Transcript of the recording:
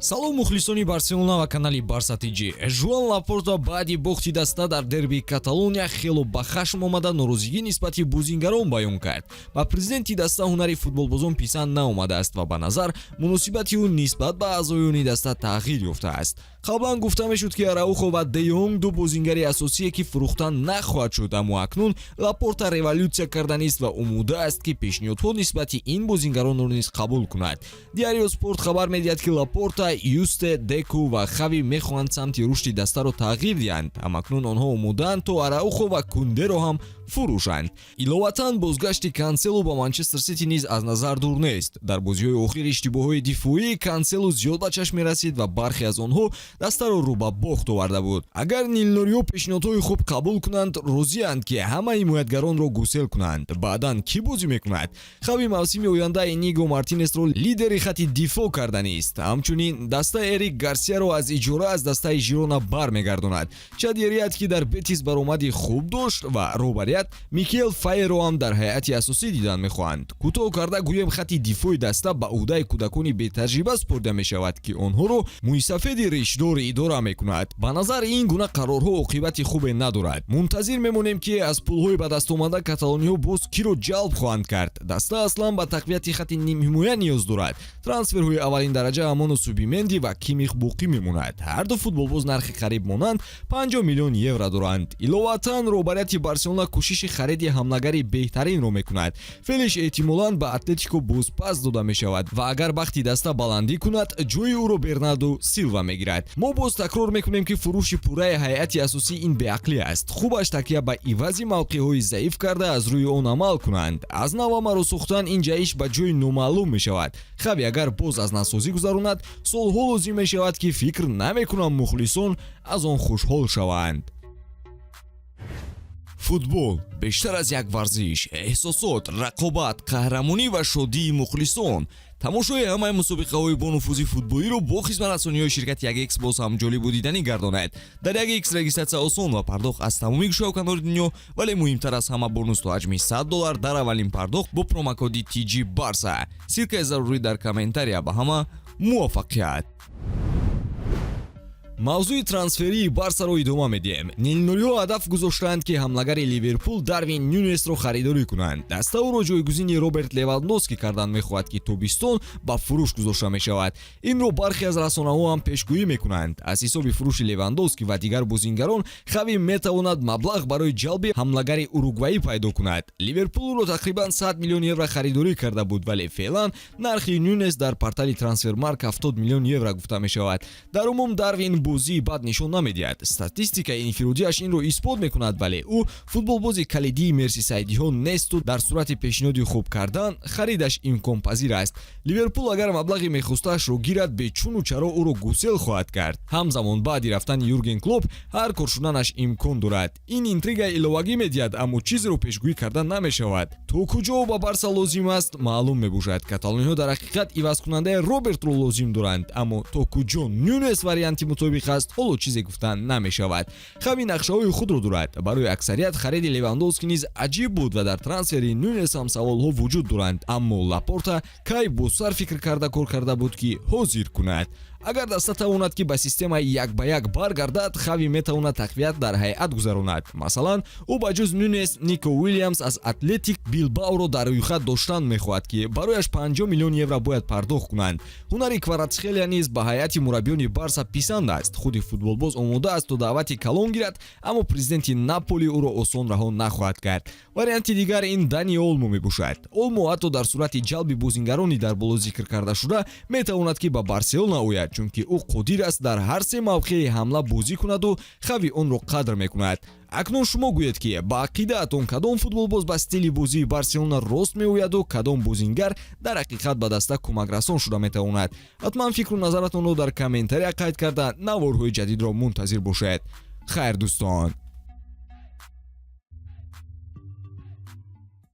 Салом, мухлисони Барселона ва канали Барса ТЖ. Жуан Лапорта баъди бохти даста дар дерби Каталония хело ба хашм омада, норозигӣ нисбати бозингарон баён кард. Ба президенти даста ҳунари футболбозон писанд наомадааст ва ба назар муносибати ӯ нисбат ба аъзоёни даста тағйир ёфтааст. Қаблан гуфта мешуд, ки Араухо ва Де Йонг ду бозингари асосие, ки фурӯхта нахоҳад шуд, аммо акнун Лапорта революсия карданист ва омода аст, ки пешниҳодҳо нисбати ин бозингаронро низ қабул кунад. Диарио Спорт хабар медиҳад, ки Лапорта, Юсте, Деку ва Хави мехоҳанд самти рушди дастаро тағйир диҳанд. Ҳамакнун онҳо омодаанд, то Араухо ва Кундеро ҳам фурӯшанд. Иловатан, бозгашти Канселу ба Манчестер Сити низ аз назар дур нест. Дар бозиҳои охир иштибоҳҳои дифоии Канселу зиёд ба чашм мерасид ва бархе аз онҳо дастаро рӯ ба бохт оварда буд. Агар нилнориҳо пешниҳодҳои хуб қабул кунанд, розианд, ки ҳама ҳимоятгаронро гусел кунанд. Баъдан кӣ бозӣ мекунад? Хави мавсими оянда Иниго Мартинесро лидери хати дифоъ карданист. Ҳамчунин даста Эрик Гарсияро аз иҷора аз дастаи Жирона бармегардонад. Чади Риад, ки дар Бетис баромади хуб дошт, ва роҳбарият Микел Файеро ҳам дар ҳайати асосӣ дидан мехоҳанд. Кӯтоҳ карда гӯем, хати дифои даста ба ӯҳдаи кӯдакони бетаҷриба супорида мешавад, ки онҳоро мӯйсафеди ришдор идора мекунад. Ба назар, ин гуна қарорҳо оқибати хубе надорад. Мунтазир мемонем, ки аз пулҳои ба даст омада каталониҳо боз киро ҷалб хоҳанд кард. Даста аслан ба тақвияти хати нимҳимоя ниёз дорад. Трансферҳои аввалин дараҷа ҳамоно Субименди ва Кимих боқӣ мемонад. Ҳарду футболбоз нархи қариб монанд 50 миллион евро доранд. Иловатан, роҳбарияти Барселона кӯшиши хариди ҳамлагари беҳтаринро мекунад. Фелиш эҳтимолан ба Атлетико бозпас дода мешавад ва агар бахти даста баландӣ кунад, ҷои ӯро Бернардо Силва мегирад. Мо боз такрор мекунем, ки фурӯши пурраи ҳайати асосӣ ин беақлӣ аст. Хубаш такя ба ивази мавқеъҳои заиф карда, аз рӯи он амал кунанд. Аз нав ҳамаро сохтан ин ҷаҳиш ба ҷои номаълум мешавад. Хави агар боз аз навсозӣ гузаронад, солҳо лозим мешавад, ки фикр намекунам мухлисон аз он хушҳол шаванд. Футбол бештар аз як варзиш: эҳсосот, рақобат, қаҳрамонӣ ва шодии мухлисон. Тамошои ҳамаи мусобиқаҳои бонуфузи футболиро бо хизматрасониҳои ширкати 1X боз ҳам ҷолибу диданӣ гардонад. Дар 1X регистрация осон ва пардохт аз тамоми гӯшаву канори дунё, вале муҳимтар аз ҳама, бонус то ҳаҷми 100 доллар дар аввалин пардохт бо промокоди TG Барса. Ссылкаи зарурӣ дар комментария. Ба ҳама муваффақият! Мавзӯи трансферии Барсаро идома медиҳем. Нилнориҳо ҳадаф гузоштаанд, ки ҳамлагари Ливерпул Дарвин Нюнесро харидорӣ кунанд. Даста ӯро ҷойгузини Роберт Левандовски кардан мехоҳад, ки тобистон ба фурӯш гузошта мешавад. Инро бархе аз расонаҳо ҳам пешгӯӣ мекунанд. Аз ҳисоби фурӯши Левандовски ва дигар бозингарон Хави метавонад маблағ барои ҷалби ҳамлагари уругваӣ пайдо кунад. Ливерпул ӯро тақрибан 100 миллион евро харидорӣ карда буд, вале феълан нархи Нюнес дар портали Трансфермарк 70 миллион евро гуфта мешавад. Дар умум, Дарвин бозии бад нишон намедиҳад, статистикаи инфиродиаш инро исбот мекунад, вале ӯ футболбози калидии мерсисайдиҳо несту дар сурати пешниҳоди хуб кардан харидаш имконпазир аст. Ливерпул агар маблағи мехостаашро гирад, бечуну чаро ӯро гусел хоҳад кард. Ҳамзамон, баъди рафтани Юрген Клоп ҳар кор шуданаш имкон дорад. Ин интрига иловагӣ медиҳад, аммо чизеро пешгӯӣ кардан намешавад. То куҷо ба Барса лозим аст, маълум мебошад. Каталониҳо дар ҳақиқат ивазкунандаи Робертро лозим доранд, аммо то куҷо Нюнес варианти мутобиқ аст, ҳоло чизе гуфтан намешавад. Хави нақшаҳои худро дорад. Барои аксарият хариди Левандовски низ аҷиб буд ва дар трансфери Нюнес ҳам саволҳо вуҷуд доранд, аммо Лапорта кай бо сар фикр карда кор карда буд, ки ҳозир кунад? Агар даста тавонад, ки ба системаи як ба як баргардад, Хави метавонад тақвият дар ҳайат гузаронад. Масалан, ӯ ба ҷуз Нюнес Нико Уилямс аз Атлетик Билбаоро дар рӯйхат доштан мехоҳад, ки барояш 50 миллион евро бояд пардохт кунанд. Ҳунари Кваратсхелия низ ба ҳайати мураббиёни Барса писанд аст. Худи футболбоз омода аст, то даъвати калон гирад, аммо президенти Наполи ӯро осон раҳо нахоҳад кард. Варианти дигар ин Дани Олмо мебошад. Олмо ҳатто дар сурати ҷалби бозингарони дар боло зикр карда шуда метавонад, ки ба Барселона ояд, чунки ӯ қодир аст дар ҳар се мавқеи ҳамла бозӣ кунаду Хави онро қадр мекунад. Акнун шумо гӯед, ки ба ақидаатон кадом футболбоз ба стили бозии Барселона рост меояду кадом бозингар дар ҳақиқат ба даста кӯмакрасон шуда метавонад? Ҳатман фикру назаратонро дар комментария қайд карда, наворҳои ҷадидро мунтазир бошед. Хайр, дӯстон.